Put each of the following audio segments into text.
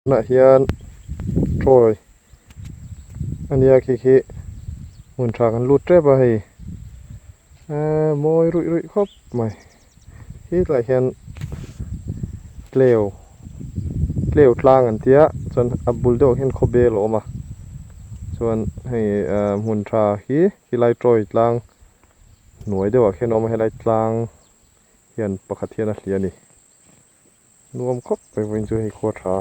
Tunah hian toy a nia khi khi hmun tha kan lut tep a hei eee mawi ruih ruih khawp mai hetlaiah hian tleu tleu tlang an tia chuan a bul deuhah hian khawbel a awm a chuan hei ahh hmun tha hi helai toy tlang hnuai deuhah khian a awm a helai tlang hian pakhat hian a hliah a ni. Nuam khawp mai vawiin chu hei khua tha.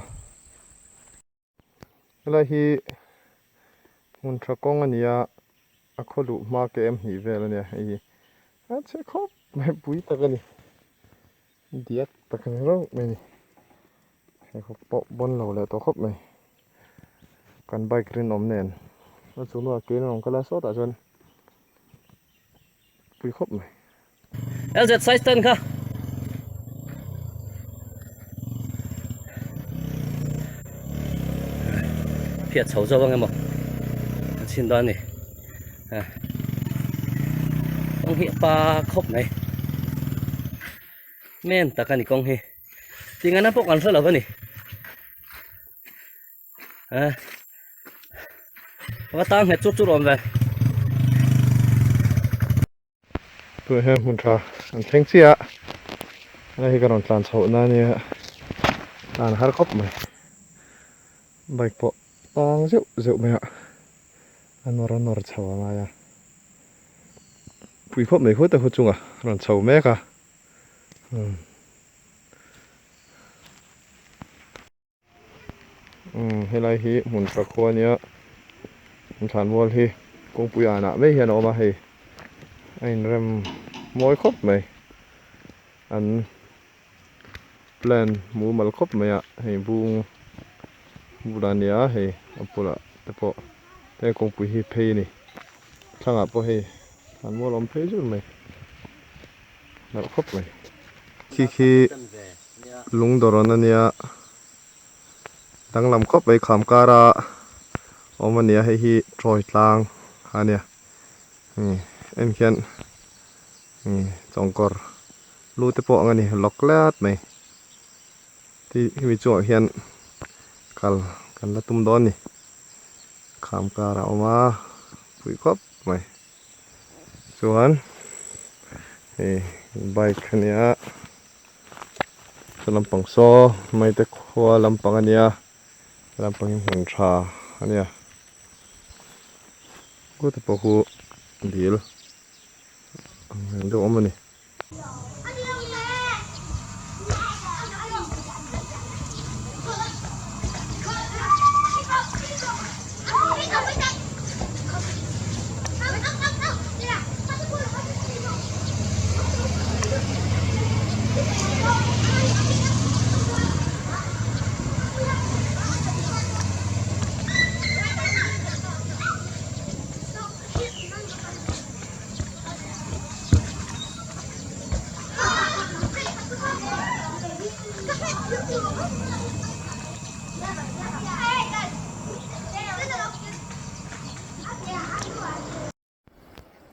Helai hi hmun tha kawng a ni a, a khaw luh hma ke em hnih vel a nia hei hi a chhe khawp mai pui tak a ni diak tak a ni reuh mai a ni hei khaw pawh bawn lo leh tawh khawp mai kan bike rinawm nen a chu hnuah ke in a rawn kal a sawtah chuan pui khawp mai. LZ size 10 kha. Phiat chho zo ang emaw a chhin dawn a ni. Kawng hi a pa khawp mai. Men tak a ni kawng hi. Tingana pawh kan hre lo a ni. Va tang nghet chur chur awm ve. Tunah hian hmun tha an thleng chiah a, helai hi ka rawn tlan chhoh na ania tlan a har khawp mai bike pawh tang zeuh zeuh mai a a nawr a nawr chho a ngai a pui khawp mai khawt a khaw chunga rawn chho mek a umm. Umm helai hi hmun tha khua ania thlanmual hi kawngpui anah mai hian a awm a hei a inrem mawi khawp mai an plan mumal khawp mai a hei bung bulah a nia hei a bulah te pawh heng kawngpui hi phei a ni thlangah pawh hei thlanmual a awm phei zut mai nalh khawp mai khi khi lungdawrawn a nia. Danglam khawp mai kham kara awm a nia hei hi tawi tlang a nia en khian chawngkawr lu te pawh ang a ni lawk let mai ti hemi chungah hian kal kan la tum dawn a ni kham karah a awm a pui khawp mai chuan hei bike a nia. Saw lampang saw maite khua lampang a nia lampang hi hmun tha a nia kute pawh khu dil ang reng deuh a awm a ni.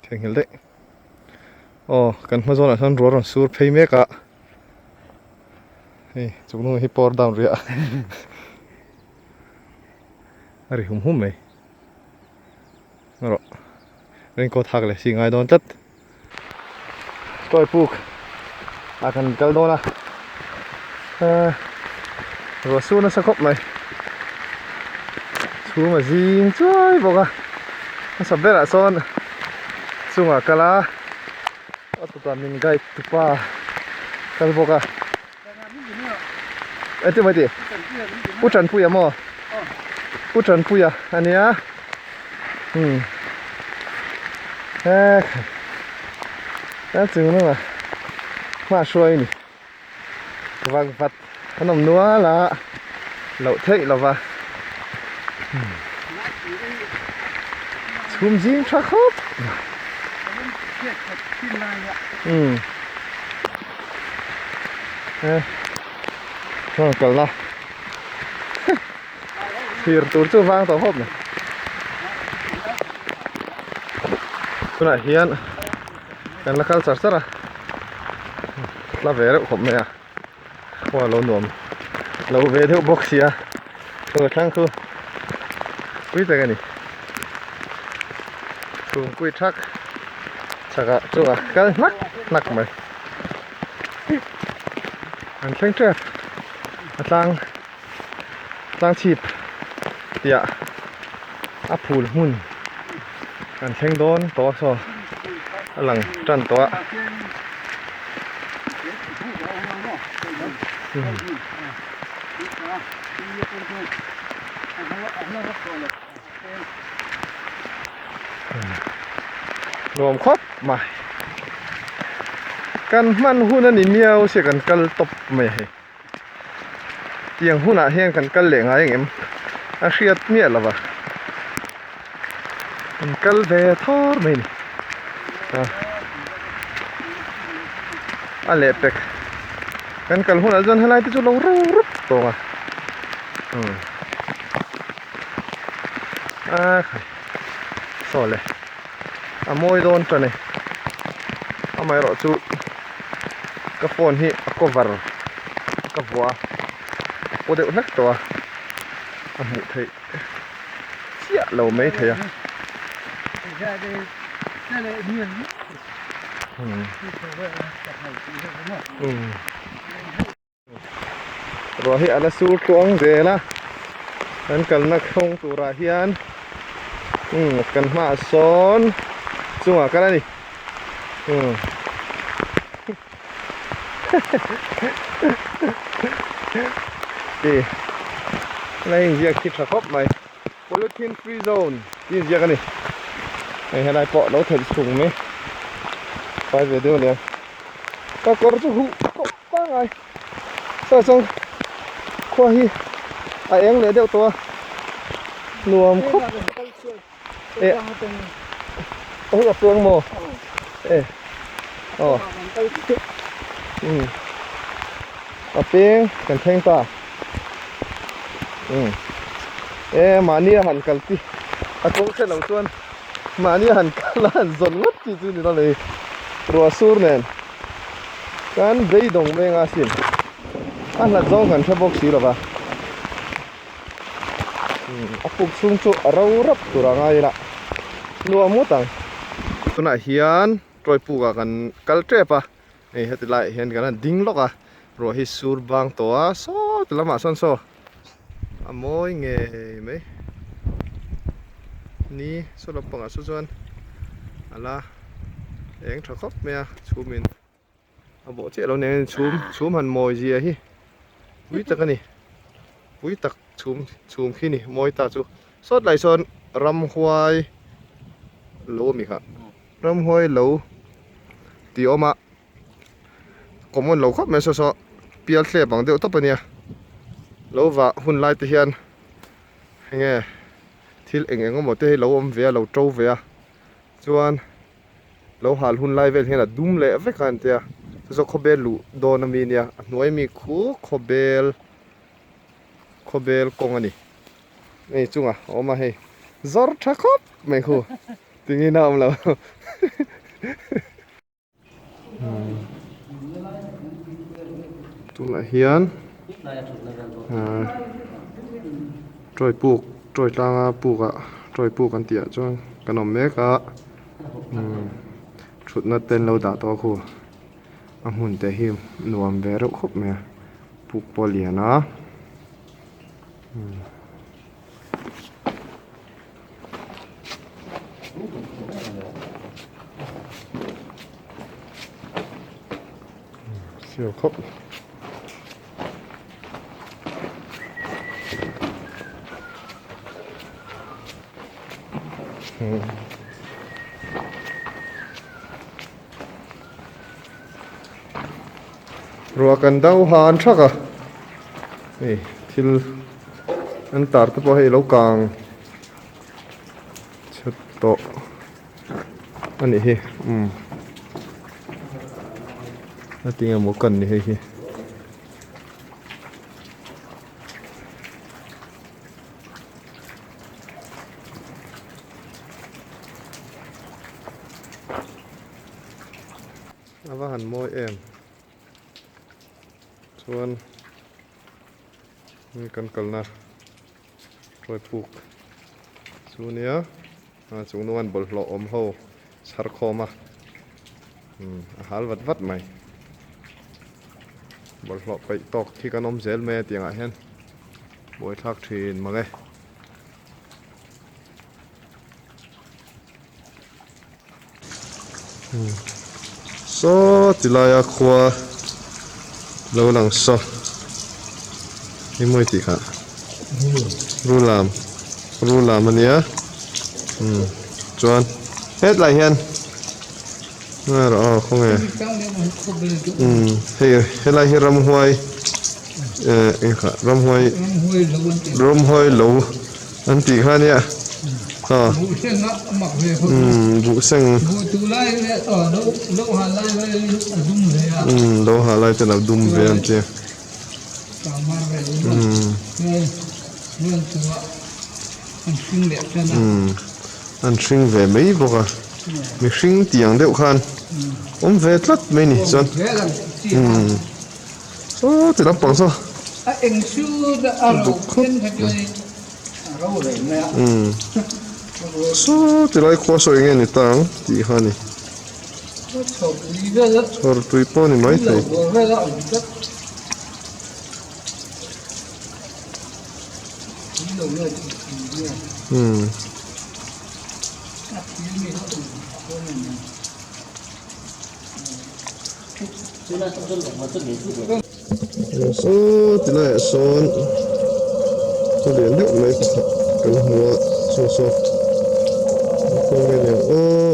Theihnghilh daih aw kan hma zawnah hian ruah rawn sur phei mek a hei chung hnung hi power down rih a a ri hum hum mai erawh raincoat hak leh si ngai dawn tlat toy puk ah kan kal dawn a ehh ruah sur nasa khawp mai chhum a zing chuai bawk a hmasa berah sawn chungah kal a a tukah min guide tupa kal bawk a engtin mai tih u tanpuia maw u tanpuia a nia umm he a chung hnungah hma hruai a ni vang vat an awm nual a loh theih lova chhum zing tha khawp umm e chuan kalna thlir tur chu vang tawh khawp mai tunah hian kan la kal char char a tla ve reuh khawp mai a khua lo nuam lo ve deuh bawk sia. Chhung a thlang khu pui tak a ni. Chhung kui thak chhakah chungah kal hnak hnak mai. An thleng tep a tlang tlang chhip piah a phul hmun an thleng dawn tawh a saw a lang tan tawh a. Nuam khawp mai kan hman hun a ni miau sia kan kal tawp mai a hei tiang hunah hian kan kal leh ngai ang em a hriat miah lo va kan kal ve thawr mai a ni a lehpek kan kal hunah chuan helai te chu lo ro rup tawng a umm. A khai saw le a mawi dawn tan e amaherawh chu ka phone hi a cover ka vuah a a paw deuh hlek tawh a a hmuh theih chiah lo mai thei a umm. Ruah hi a la sur tluang zel a kan kalna kawng turah hian umm kan hmaah sawn chungah kal a ni umm ti helai inziak hi tha khawp mai polythene free zone tih inziak a ni hei helai pawh lo thelh chhung mai fai ve deuh a nia ka kawr chu huh tawh. Pangai saw chuan khua hi a eng leh deuh tawh a nuam khawp e a peng maw e aw um a peng kan thleng ta um e mahni a han kal chi a kawng hre lo chuan mahni a han kal a han zawn ngawt chi chu ni lo lei ruah sur nen. Kan beidawng veng a sin a hlat zawng kan hre bawk si lova a puk chhung chu a ro rap tur a ngai ila nuam ngawt ang. Tunah hian tawi puk ah kan kal tep a hei heti laiah hian kan han ding lawk a ruah hi sur bang tawh a saw ti lamah sawn saw a mawi ngei mai ni saw lampangah saw chuan a la eng tha khawp mai a chhum in a bawh chiah lo nen chhum chhum han mawi zia hi pui tak a ni pui tak chhum chhum khi ni mawi ta chu sawt lai sawn ramhuai lo a mi kha ramhuai lo tih a awm a. Common lo khawp mai saw saw pial thlep ang deuh tawp a nia lo vah hun lai te hian enge thil eng eng emaw te hi lo awm ve a lo to ve a chuan lo hal hun lai vel hian a dum leh vek a an tia chu chu khawbel luh dawn ami nia a hnuai mi khu khawbel khawbel kawng a ni hei chungah a awm a hei zawr tha khawp mai khu tingin a awm lo. Tunah hian ahh tawi puk tawi tlanga puk ah tawi puk an tih ah chuan kan awm mek a umm thutna te an lo dah tawh a khu a hmun te hi nuam ve reuh khawp mai a puk pawh a lian a umm. Siau khawp. Ruah kan dau han thak a hei thil an tar te pawh hei lo kang chhe tawh a nih hi umm a tinge maw kan ni hei hi. A va han mawi em chuan kan kalna. Tuai puk chu nia a chung nungan bawlhhlawh awm ho chhar khawm a umm a hal vat vat mai bawlhhlawh peih tawk khi kan awm zel mai a tiangah hian buaithlak thin mang e. Saw ti laia khua lo lang saw eng mawi tih kha rulam rulam ania umm chuan hetlai hian erawh aw khawnge umm hei helai hi ramhuai eh eng kha ramhuai ramhuai lo. An tih kha nia aw umm buh seng umm lo ha lai ten a dum ve an tia umm umm an hring ve mai bawk a mihring tiang deuh khan awm ve tlat mai ni chuan umm. Saw ti lampang saw duk khawp mai umm saw ti lai khua saw eng nge ni ta ang tih kha a ni chhawr tui pawh a ni maithei. Umm. Saw ti laiah sawn khaw lian deuh mai pakhat kan hmu a saw saw khaw nge ni ang aw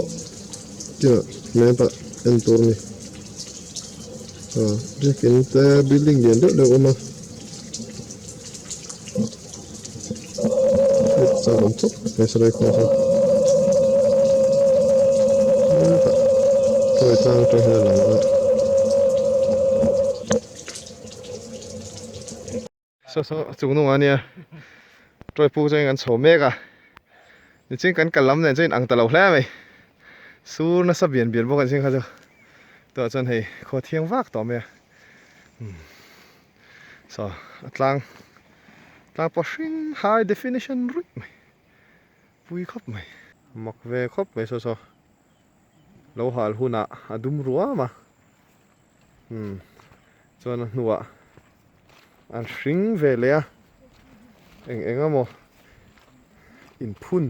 tia map ah en tur a ni ah biakin te building lian deuh deuh a awm a chak awm khawp mai saw lai khua saw hetah toy tlang atang hian a lang a. Saw saw chung hnungah ania toy puk chuan kan chho mek a nichin kan kal lam nen chuan inang ta lo hle mai sur nasa bian bian bawk an sin kha chu tunah chuan hei khua thiang vak tawh mai a umm. Saw a tlang tlang pawh hring high definition ruih mai pui khawp mai. Mak ve khawp mai saw saw lo hal hunah a dum ruam a umm chuan a hnuah an hring ve leh a eng eng emaw inphun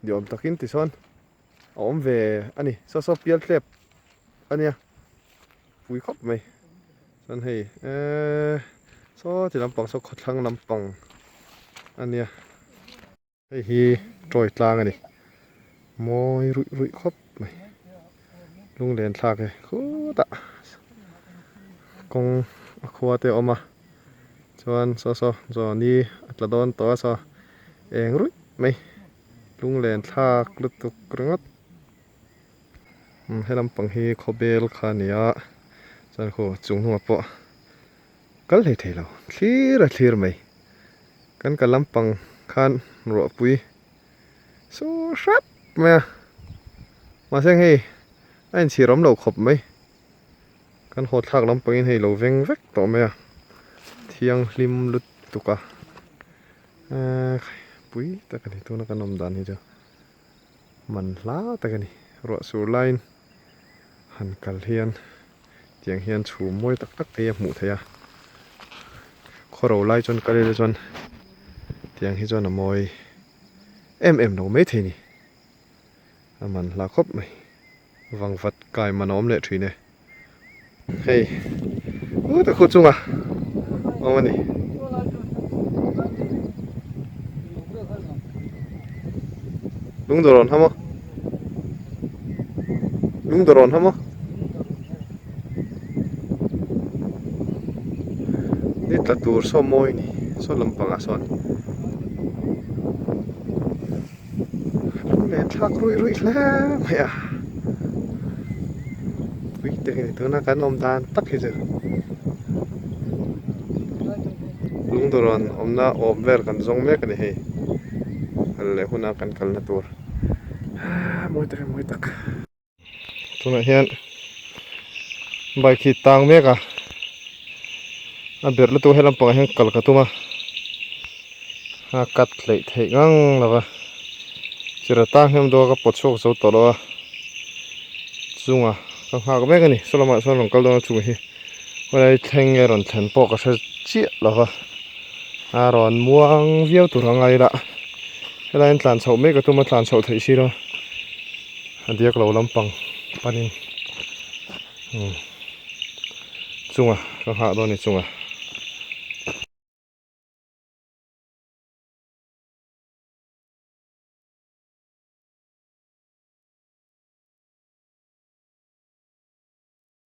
ni awm takin tichuan a awm ve a ni saw saw pial tlep a nia. Pui khawp mai chuan hei eee saw ti lampang saw khawthlang lampang a nia hei hi tawi tlang a ni mawi ruih ruih khawp mai lunglen thlak e khutah kawng a khua te a awm a chuan saw saw zawni a tla dawn tawh a saw eng ruih mai lunglen thlak lutuk ringawt. He lampang hi khawbel kha a ni a chuan khu chung hnungah pawh kal hlei thei lo thlir a thlir mai kan kal lampang khan ruahpui sur hrep mai a mahse hei a inchhir awm lo khawp mai kan haw thlak lampangin hei lo veng vek tawh mai a thianghlim lutuk a ehh pui tak a ni tuna kan awm dan hi chu. Man hla tak a ni. Ruah sur laiin han kal hian tiang hian chhum mawi tak tak te hi a hmuh theih a. Khaw ro lai chuan kal ila chuan tiang hi chuan a mawi em em lo maithei a ni. A man hla khawp mai. Vangvat kai man a awm leh thin e. Hei u ta khu chunga awm a ni. Lungdawrawn ha maw? Lungdawrawn ha maw? Ni tla tur saw mawi ni saw lampangah sawn. Lunglen thlak ruih ruih hle mai a pui tak a ni tuna kan awm dan tak hi chu lungdawrawn awmna awm vel kan zawng mek a ni hei kal leh huna kan kalna tur mawi tak e mawi tak. Tunah hian bike hi tang mek a a berh lutuk helam pangah hian kal ka tum a. A cut hleih theih ngang lo va chira tang hian dawn ka pawt chhuak zo tawh lo a chunga ka nghak mek a ni saw lamah chuan rawn kal dawn a chung hi helai thleng nge rawn thlen pawh ka hre chiah lo va a rawn muang viau tur a ngai la helai an tlan chhoh mek a tum a tlan chhoh theih si lo a diak lo lampang panin umm chunga ka nghah dawn a ni chunga.